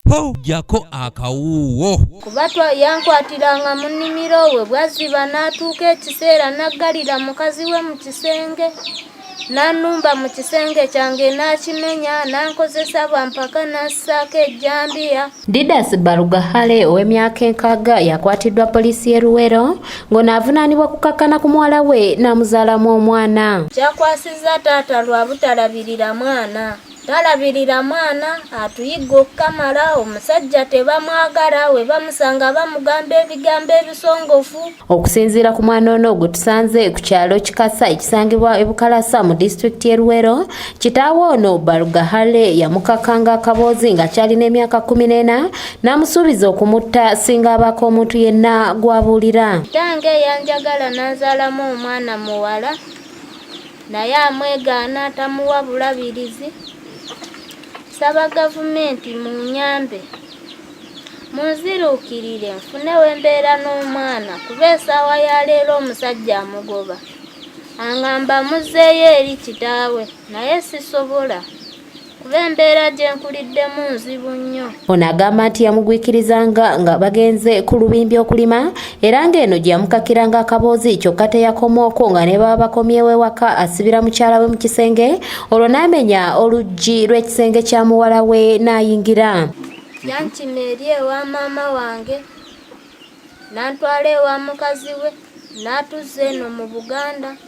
Ho, ggyako akawuuwo. Kuba yankwatiranga mu nnimiro, we bwazziba n'atuuka ekiseera n'aggalira mukazi we mu kisenge, n'annumba mu kisenge kyange n'akimenya, n'ankozesa bwampaka, n'assaako ejjambiya. Didas Barugahare ow'emyaka 60 yakwatiddwa poliisi y'e Luweero ng'ono avunaanibwa kukakkana ku muwala we n'amuzaalamu omwana. Kyakwasizza taata lwa butalabirira mwana. Talabirira mwana, atuyigga okukamala, omusajja tebamwagala, we bamusanga bamugamba ebigambo ebisongofu. Okusinziira ku mwana ono gwe tusanze ku kyalo Kikasa ekisangibwa e Bukalasa mu disitulikiti y'e Luweero, kitaawe ono Barugahare yamukakanga akaboozi ng'akyalina emyaka 14 n'amusuubiza okumutta singa abaako omuntu yenna gw'abuulira. Kitange yanjagala n'anzaalamu omwana muwala, naye amwegaana tamuwa bulabirizi. Nsaba gavumenti munnyambe, munziruukirire nfune we mbeera n'omwana, kuba essaawa ya leero omusajja amugoba. Angamba muzzeeyo eri kitaawe, naye sisobola kuba embeera gye nkuliddemu nzibu nnyo. Ono agamba nti yamugwikirizanga nga bagenze ku lubimbi okulima era ng'eno gye yamukakiranga akaboozi, kyokka teyakoma okwo nga ne baba bakomyewo ewaka asibira mukyala we mu kisenge, olwo n'amenya oluggi lw'ekisenge kya muwala we n'ayingira. Yankima eri ewa maama wange, n'antwala ewa mukazi we, n'atuzza eno mu Buganda.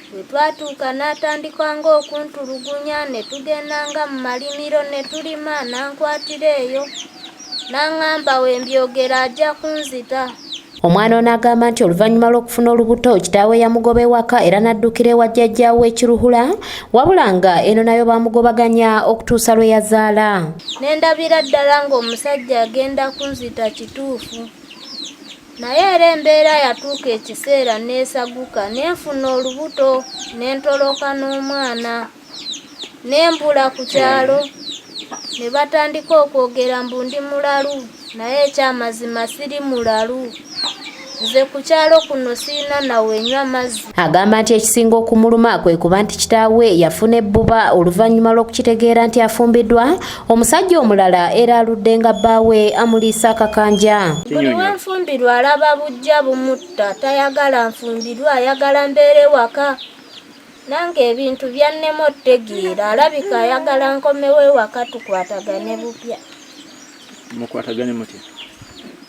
Bwe twatuuka n'atandikanga okuntulugunya, ne tugendanga mu malimiro ne tulima, n'ankwatira eyo, n'aŋŋamba we mbyogera ajja kunzita. Omwana ono agamba nti oluvannyuma lw'okufuna olubuto kitaawe yamugoba ewaka era n'addukira ewa jjajjaawe Ekiruhula, wabula nga eno nayo baamugobaganya okutuusa lwe yazaala. Ne ndabira ddala ng'omusajja agenda kunzita kituufu. Naye era embeera yatuuka ekiseera neesaguka, ne nfuna olubuto, ne ntoloka n'omwana, ne mbula ku kyalo, ne batandika okwogera mbu ndi mulalu, naye ekyamazima siri mulalu. Nze ku kyalo kuno sirina nawe nywa mazzi. Agamba nti ekisinga okumuluma kwe kuba nti kitaawe yafuna ebbuba oluvannyuma lw'okukitegeera nti afumbiddwa omusajja omulala era aludde nga bbaawe amuliisa akakanja. Buli we nfumbirwa alaba bujja bumutta, tayagala nfumbirwa, ayagala mbeere waka. Nange ebintu byannema otegeera, alabika ayagala nkomewo ewaka tukwatagane bupya. Mukwatagane mutya?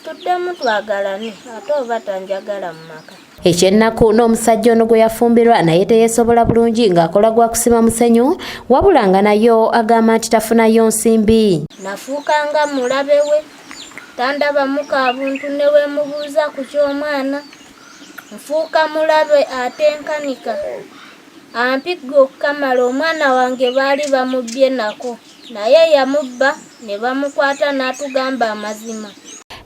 Tuddemu twagalane, ate oba tanjagala mu maka. Ekyennaku n'omusajja ono gwe yafumbirwa naye teyeesobola bulungi ng'akola gwa kusima musenyu, wabula nga nayo agamba nti tafunayo nsimbi. Nafuukanga mulabe we, tandabamu kabuntu ne we mubuuza ku ky'omwana. Nfuuka mulabe atenkanika. Ampigga okukamala, omwana wange baali bamubbye nako, naye yamubba ne bamukwata n'atugamba amazima.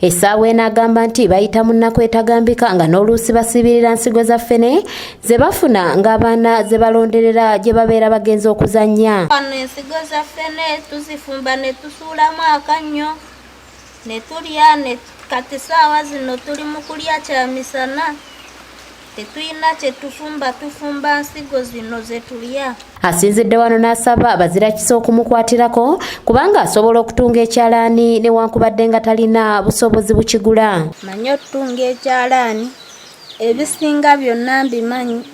Essaawa eno agamba nti bayita mu nnaku etagambika nga n'oluusi basiibirira nsigo za ffene ze bafuna ng'abaana ze balonderera gye babeera bagenze okuzannya. Wano ensigo za ffene tuzifumba ne tusuulamu akannyo ne tulya, ne kati ssaawa zino tuli mu kulya kya misana, tetulina kye tufumba, tufumba nsigo zino ze tulya. Asinzidde wano n'asaba bazirakisa okumukwatirako kubanga asobola okutunga ekyalaani newankubadde nga talina busobozi bukigula. Manyi okutunga ekyalaani, ebisinga byonna mbimanyi,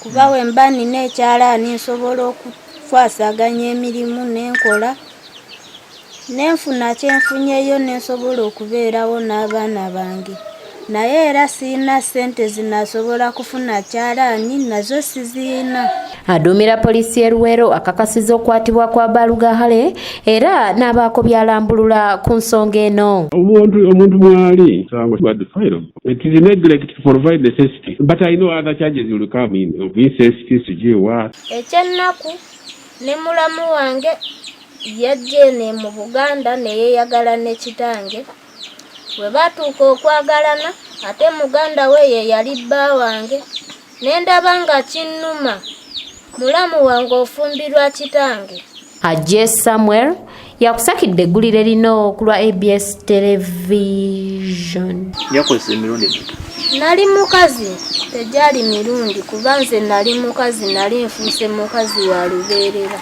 kuba we mba nina ekyalaani nsobola okukwasaganya emirimu n'enkola, nenfuna kyenfunyeyo nensobola okubeerawo n'abaana bange. Naye era sirina ssente zinasobola kufuna kyalaani, nazo sizirina. Aduumira poliisi y'e Luweero akakasizza okukwatibwa kwa Barugahare era n'abaako by'alambulula ku nsonga eno. Omuntu mwali sango but file. It is neglect to provide necessity, but I know other charges will come in of incest, what. Ekyennaku ne mulamu wange yajja eno mu Buganda ne yeeyagala ne kitange. Bwe batuuka okwagalana ate muganda we ye yali bba wange, ne ndaba nga kinnuma, mulamu wange ofumbirwa kitange. Ajje Samuel yakusakidde eggulire lino ku lwa ABS Television. Yakozesa emirundi emeka? Nali mukazi, tegyali mirundi, kuba nze nali mukazi, nali nfuuse mukazi wa lubeerera.